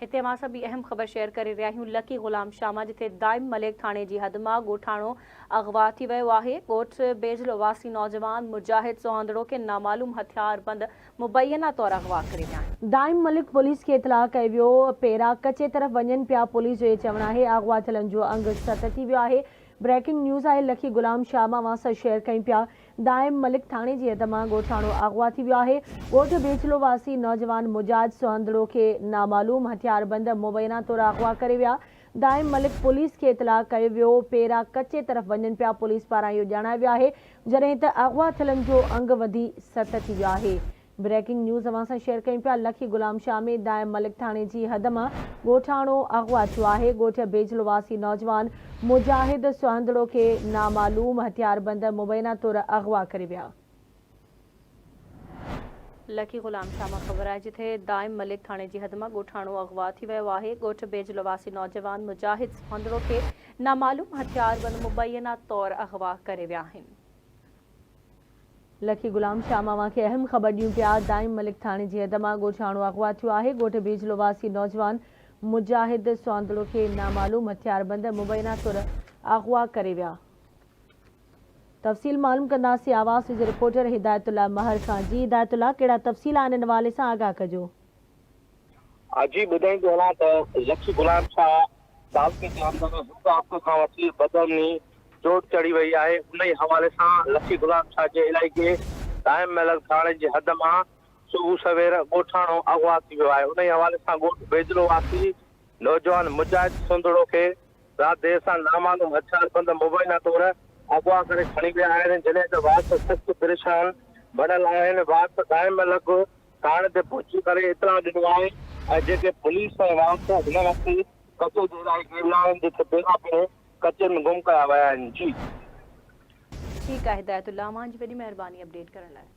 هتي اوهان سان ٻي اهم خبر شيئر ڪري رهيا آهيون لڪي غلام شاهه مان جتي دائم ملڪ ٿاڻي جي حد مان ڳوٺاڻو اغوا ٿي ويو آهي ڳوٺ بيجلو واسي نوجوان مجاهد سهندڙو کي نامعلوم هٿياربند مبينا طور اغوا ڪري ويا آهن. دائم ملڪ پوليس کي اطلاع ڪيو ويو پيرا ڪچي طرف وڃن پيا پوليس جو اهي چوڻ آهي اغوا ٿيلن جو انگ ست ٿي ويو آهي بريڪنگ نيوز آهي لکي غلام شاهه مان اوهان سان شيئر ڪيون پيا دائم ملڪ ٿاڻي جي حد مان ڳوٺاڻو اغوا ٿي ويو آهي ڳوٺ بيچلو واسي نوجوان مجاهد سهندڙو کي نامعلوم هٿياربند مبينا طور اغوا ڪري ويا دائم ملڪ پوليس کي اطلاع ڪيو ويو پيرا ڪچي طرف وڃن پيا پوليس پاران اهو ڄاڻايو ويو آهي جڏهن ته اغوا ٿيلن جو انگ وڌي ست ٿي ويو آهي بريڪنگ نيوز اوهان سان شيئر ڪيون پيا لکي غلام شاهه ۾ دائم ملڪ ٿاڻي جي حد مان ڳوٺاڻو اغوا ٿيو آهي ڳوٺ بيجلو واسي نوجوان مجاهد سهندڙو کي نامعلوم هٿياربند مبينا طور اغوا ڪري ويا. لکي غلام شاهه مان خبر آهي جتي دائم ملڪ ٿاڻي جي حد مان ڳوٺاڻو اغوا ٿي ويو آهي ڳوٺ بيجلو واسي نوجوان مجاهد سهندڙو کي نامعلوم هٿياربند مبينا طور اغوا ڪري ويا آهن. لکي غلام شاهه مان اوهان کي اهم خبر ڏيون پيا، دائم ملڪ ٿاڻي جي حد مان ڳوٺاڻو اغوا ٿيو آهي، ڳوٺ بيجلو واسي نوجوان مجاهد سواندڙو کي نامعلوم هٿياربند مبينا طور اغوا ڪري ويا. تفصيل معلوم ڪنداسين آواز جي رپورٽر هدايت الله مهر کان، جي هدايت الله ڪهڙا تفصيل آهن ان حوالي سان آگاهه ڪجو. جي ٻڌائيندو هلان ته لکي غلام شاهه تعلقي جي اندر هڪ هفتي کان وٺي بدامني چوٽ چڙهي وئي آهي، انهي حوالي سان لکي غلام شاهه جي علائقي دائم ملڪ ٿاڻي جي حد مان صبح سوير ڳوٺاڻو اغوا ٿي ويو آهي، انهي حوالي سان ڳوٺ بيجلو واسي نوجوان مجاهد سنڌڙو کي رات دير سان نامعلوم هٿياربند مبينا طور اغوا ڪري کڻي ويا آهن، جڏهن ته وارث سخت پريشان بڻيل آهن، وارث دائم ملڪ ٿاڻي تي پهچي ڪري اطلاع ڏنو آهي ۽ جيڪي پوليس ۽ وارث هن وقت ڪچي جي علائقي ۾ آهن جتي پيرا پڻ ڪچي ۾ گم ڪيا ويا آهن جي. ٺيڪ آهي هدايت الله اوهان جي وڏي مهرباني اپڊيٽ ڪرڻ لاء.